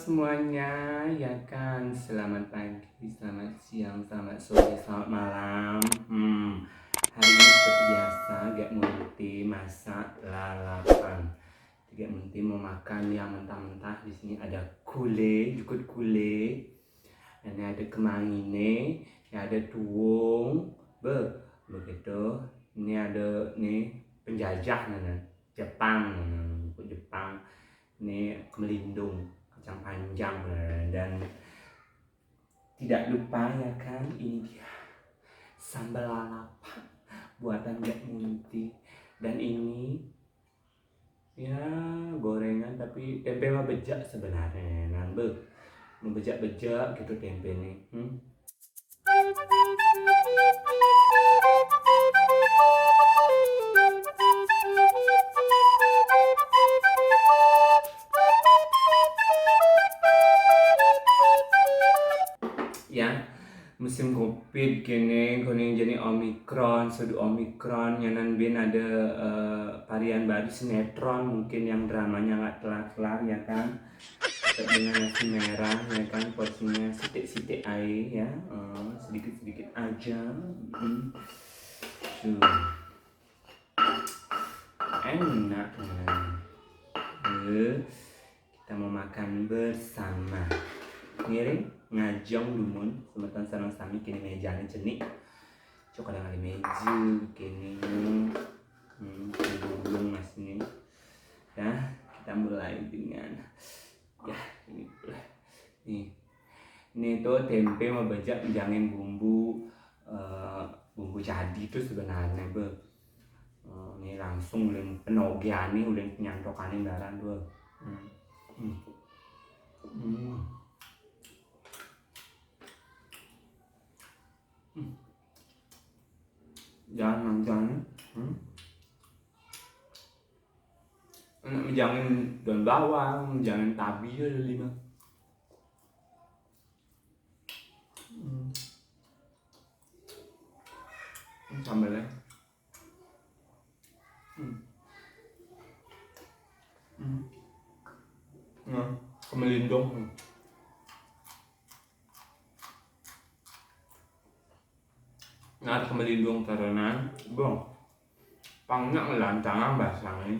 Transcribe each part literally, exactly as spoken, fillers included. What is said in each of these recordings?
Semuanya, ya kan? Selamat pagi, selamat siang, selamat sore, selamat malam. Hmm, hari ini seperti biasa, Gak Munti masak lalapan. Gak Munti mau makan yang mentah-mentah. Di sini ada kule, jukut kule. Ini ada kemangine, ini ada tuwung. Be, begitu. Ini ada nih penjajah, nah, nah. Jepang, nah, nah, jukut Jepang. Ini kemelindung, kacang panjang, nah, dan tidak lupa, ya kan, ini dia sambal lalapan buatan Gak Munti. Dan ini, ya, gorengan, tapi tempe mah bejak sebenarnya, nah, be. Mau bejak-bejak gitu tempe nih. Hmm. Ya, musim covid kene, kene jenis Omicron, sudah Omicron, nyanan bin ada, eh, varian baru sinetron, mungkin yang dramanya nggak kelar-kelar, ya kan? Tetap dengan nasi merah, ya kan, porsinya sithik-sithik ae, ya, eh, sedikit-sedikit aja. Hmm. Tuh. Enak, nah. Eh, kita mau makan bersama. Ngiring, ngajeng dumun, semeton sareng sami kene mejane cenik. Cok ada ngali meja kene. Hmm, kene gulung masne. Ya, kita mulai dengan, ya, ini dulu. Nih. Ini tuh tempe mah bejak menjangin bumbu, eh, bumbu jadi tuh sebenarnya, be. Eh, ini langsung ulin penogeane, ulin penyantokane barang tuh. Hmm. Hmm. Hmm. Hmm. Jangan, jangan. Hmm. Enak menjangin daun bawang, menjangin tabi ya, ada lima. Hmm. Ini sambalnya. Hmm. Hmm. Nah, kemelindung. Nah, kemelindung terenan, bong. Pang nyak ngelantangan bahasane.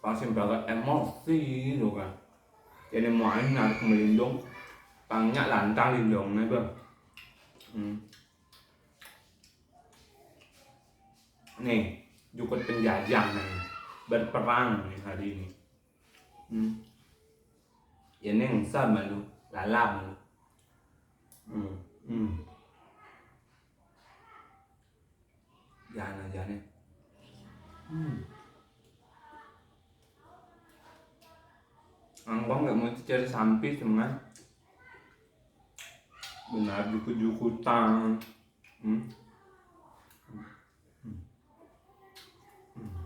Pang sing banget emosi gitu kan. Jadi main narik melindung. Pang nyak lantang lindungnya, bang. Hmm. Nih, jukut penjajah nih. Berperang nih hari ini. Hmm. Ya, ning sa malu, lalap malu. Hmm. Hmm. Jangan aja nih. Hmm. Angkong nggak mau cari sampis, teman. Benar, jukut-jukutan. Hmm. Hmm. Hmm.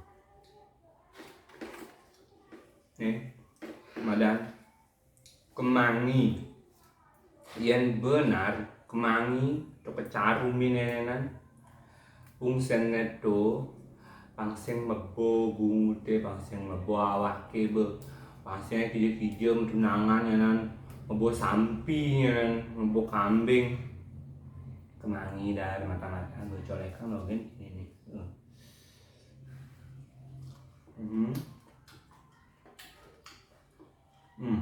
Nih, madan. Kemangi. Yen benar, kemangi to kecaru minenenan. Wong senet to, pang sing mebo bungute, pang sing mebo awake, be. Pang sing kija-kija metunangan nyanan, mebo sampi nyanan, mebo kambing. Kemangi dari mata-mata, be colekang lo, gen, ini, nih. Tuh. Hmm. Hmm.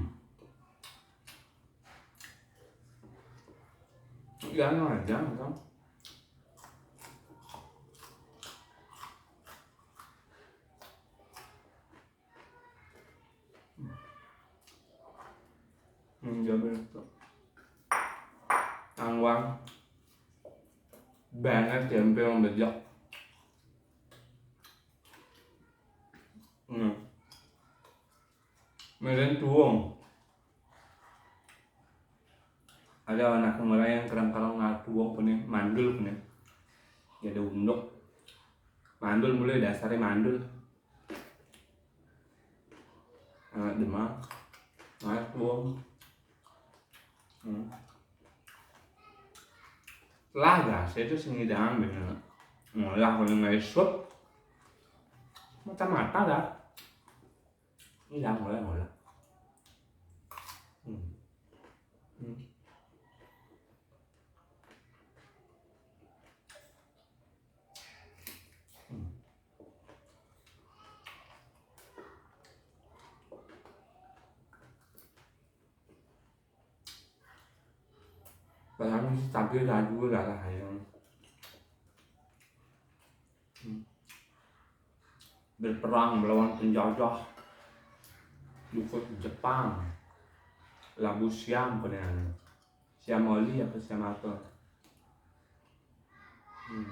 Iya, no, aja, no. Hmm, jamin itu. Angwang. Banget tempe yang bejak. Hmm. Meren tuwung. Ada anak ngora yang kerang-kerang ngat tuwung pene, mandul pene. Jadi unduk. Mandul mulai dasarnya mandul. Anak demak. Ngat tuwung. Hmm. Lah, gas itu sing ngidang bener. Ngolah kalau nggak sup. Mata-mata dah. Ngidang, ngolah, ngolah. Padahal masih stabil lagi lah lah, ayo. Hmm. Berperang melawan penjajah. Jukut Jepang. Labu Siam kena. Siam oli apa Siam apa? Hmm.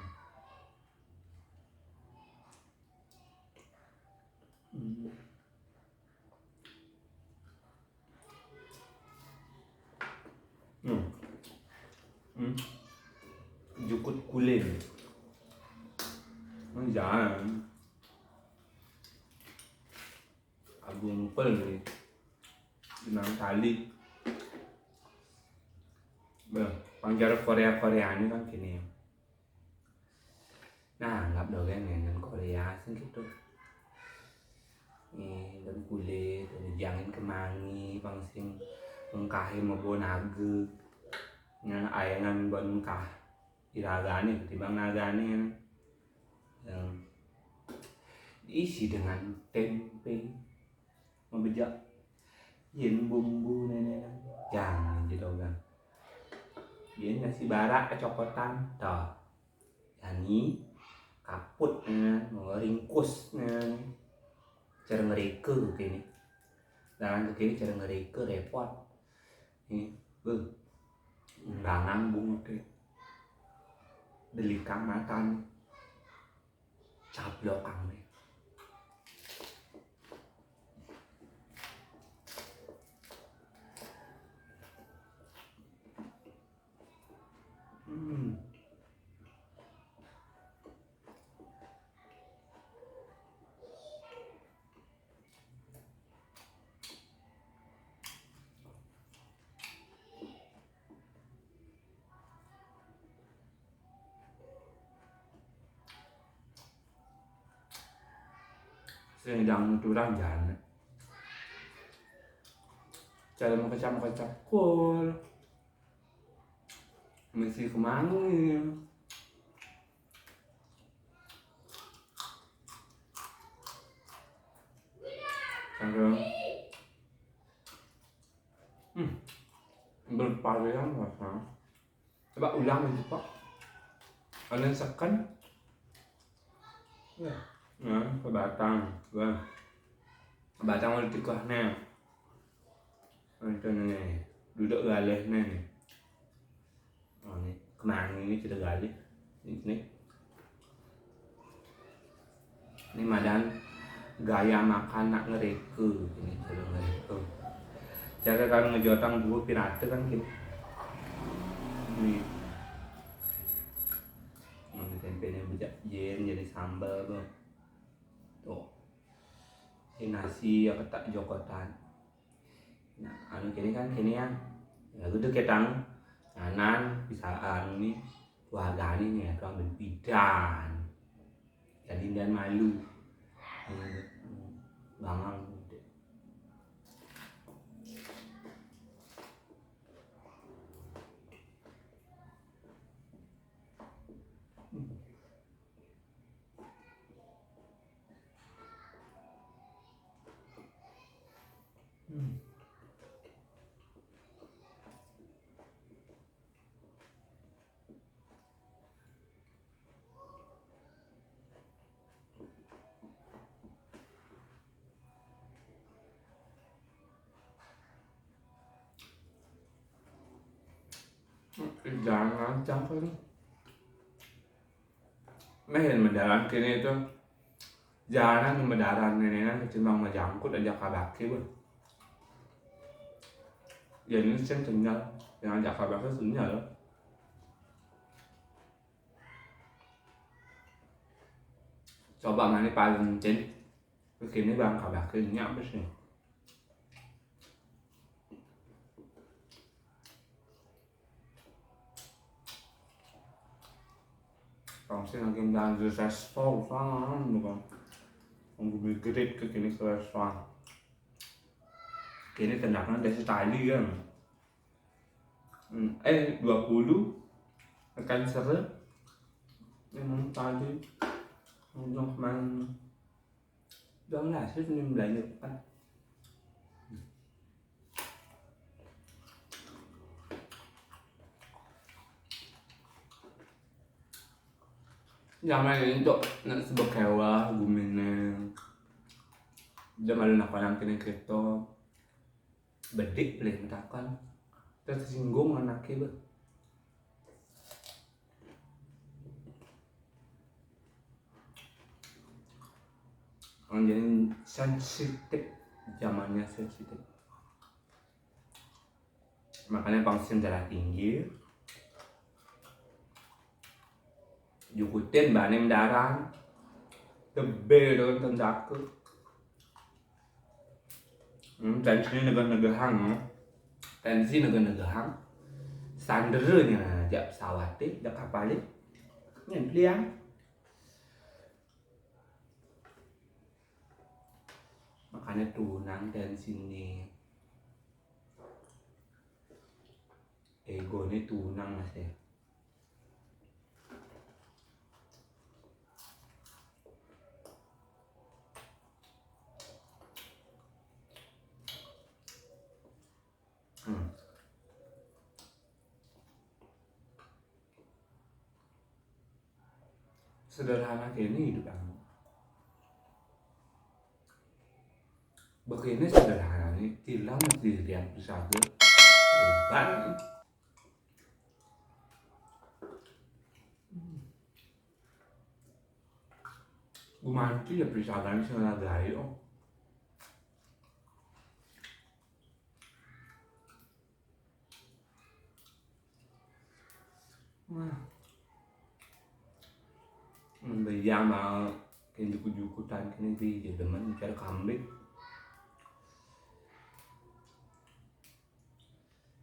Hmm. Hmm. Hmm. Jukut kulit. Jangan. Agung pel ni. Benang tali. Beh, panjar Korea-Korea ni kan kini. Nah, anggap dong kan dengan Korea sih gitu. Ni, dan kulit, dan jangin kemangi, bang sing mengkahi mebo naga. Ngan ayangan buat mengkah. Iragane ketimbang nagane kan. Yang diisi dengan tempe. Mabejak. Yen bumbu nenek kan. Jangan gitu kan. Yen nasi barak kecokotan. Toh. Yani kaput kan. Ringkus kan. Cara ngereka kini. Dalam kini cara ngereka repot. Ni, beuh. Undangan bungut deh. Delikang matan. Cablokang deh. Hmm. Sing dang turang jana. Cara mekecap-mekecap kul. Mesti kemangi. Sampai. Hmm. Bervarian rasa. Coba ulang itu, Pak. Ada yang second. Ya. Nah, ke batang. Wah. Batang udah tikah nih. Itu nih. Duduk galih nih. Oh, ni kemangi ni cerita galih. Ni, ni. Ni madan gaya makan nak ngereka. Ni cara ngereka. Cara kalau ngejotang buah pirata kan gini. Ni. Ini tempe ni bejak jen jadi sambal tu. Tu. Ini nasi apa tak jokotan. Nah, anu kini kan kini yang lagu tu ketang kanan bisa anu ni warga ni ni orang berpidan jadi dan malu. Hmm, bangang. Hmm. Jangan lancar tu. Meh yang mendalam kini tu. Jarang yang mendalam nenek ketimbang majangkut aja kabaki pun. Jadi ni sen kenyal. Yang aja kabaki kenyal. Coba mana paling cen. Begini bang kabaki nyak besi. Langsung lagi belanja restoran bukan. Nunggu gede ke kini ke restoran. Kini tendaknya dari tadi kan. Hmm, eh dua puluh akan sere. Memang tadi untuk main. Jangan lah, saya punya belanja kan. Jaman ini tuh, nek sebab kecewa, gumine. Dia malah nakonan kene kita. Bedik boleh matakon. Tersinggung anaknya, bah. Orang jadi sensitif, zamannya sensitif. Makanya pangsim darah tinggi. Jukutin bani mendaran. Tebel dengan tendaka. Hmm, tensinya negah-negahang, no. Tensi negah-negahang. Sandernya jak pesawat, jak kapal, nyempliang. Makanya tunang tensi ini. Ego ini tunang, Mas, ya. Hmm. Sederhana kene hidup aku. Begini sederhana nih, tilang di yang bisa gue. Beban. Gumanti ya pisagan sing lagari, oh. Wah. Membayang mau kayak juku-jukutan kene di demen cari kambing.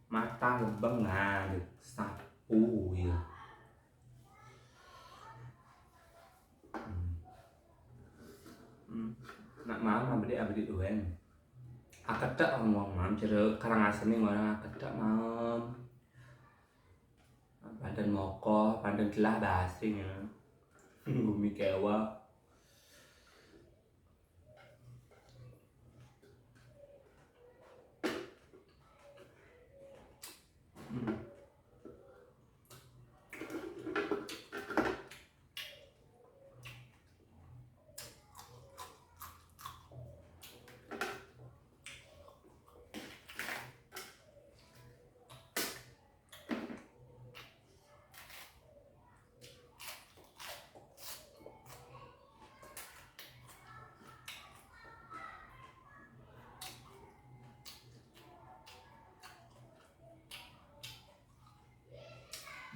Mata lebeng ngadeg sapu ya. Hmm. Hmm. Nak malam abdi abdi duen. Aketek ngomong mam, jero Karangasem nih orang aketek mam. Panten moko, panten telah basing ya. Gumi kewa.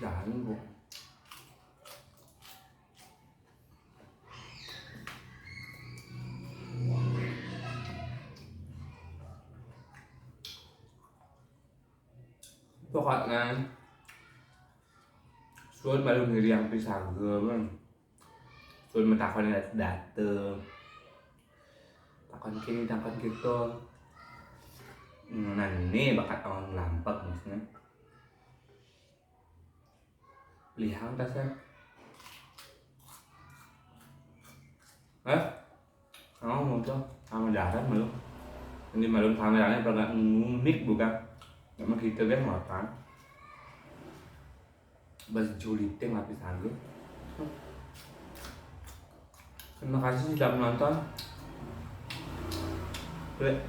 Jangan, Bu. Pokoknya suwun malu ngiriang pisaga, men. Suwun matakon data. Takon kene, takon kita. Nah, ini bakat awang lampek maksudnya. Lihang tasnya. Hah? Oh, mau tuh sama jaran malu. Ini malu kameranya pada ngunik bukan? Sama kita kan makan. Bas juliting lapis aja. Terima kasih sudah menonton. Klik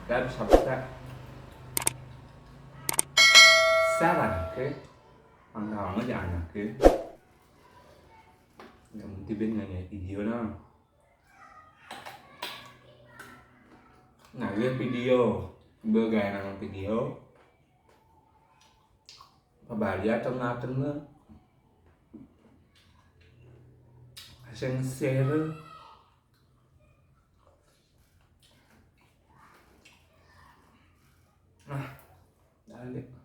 dan subscribe. Saran, oke? Mangga aja anak, oke? Yang penting ben nggak video nah. Nah, lihat video. Bergaya nang video. Pabalian tengah-tengah. Sing share. Nah, balik.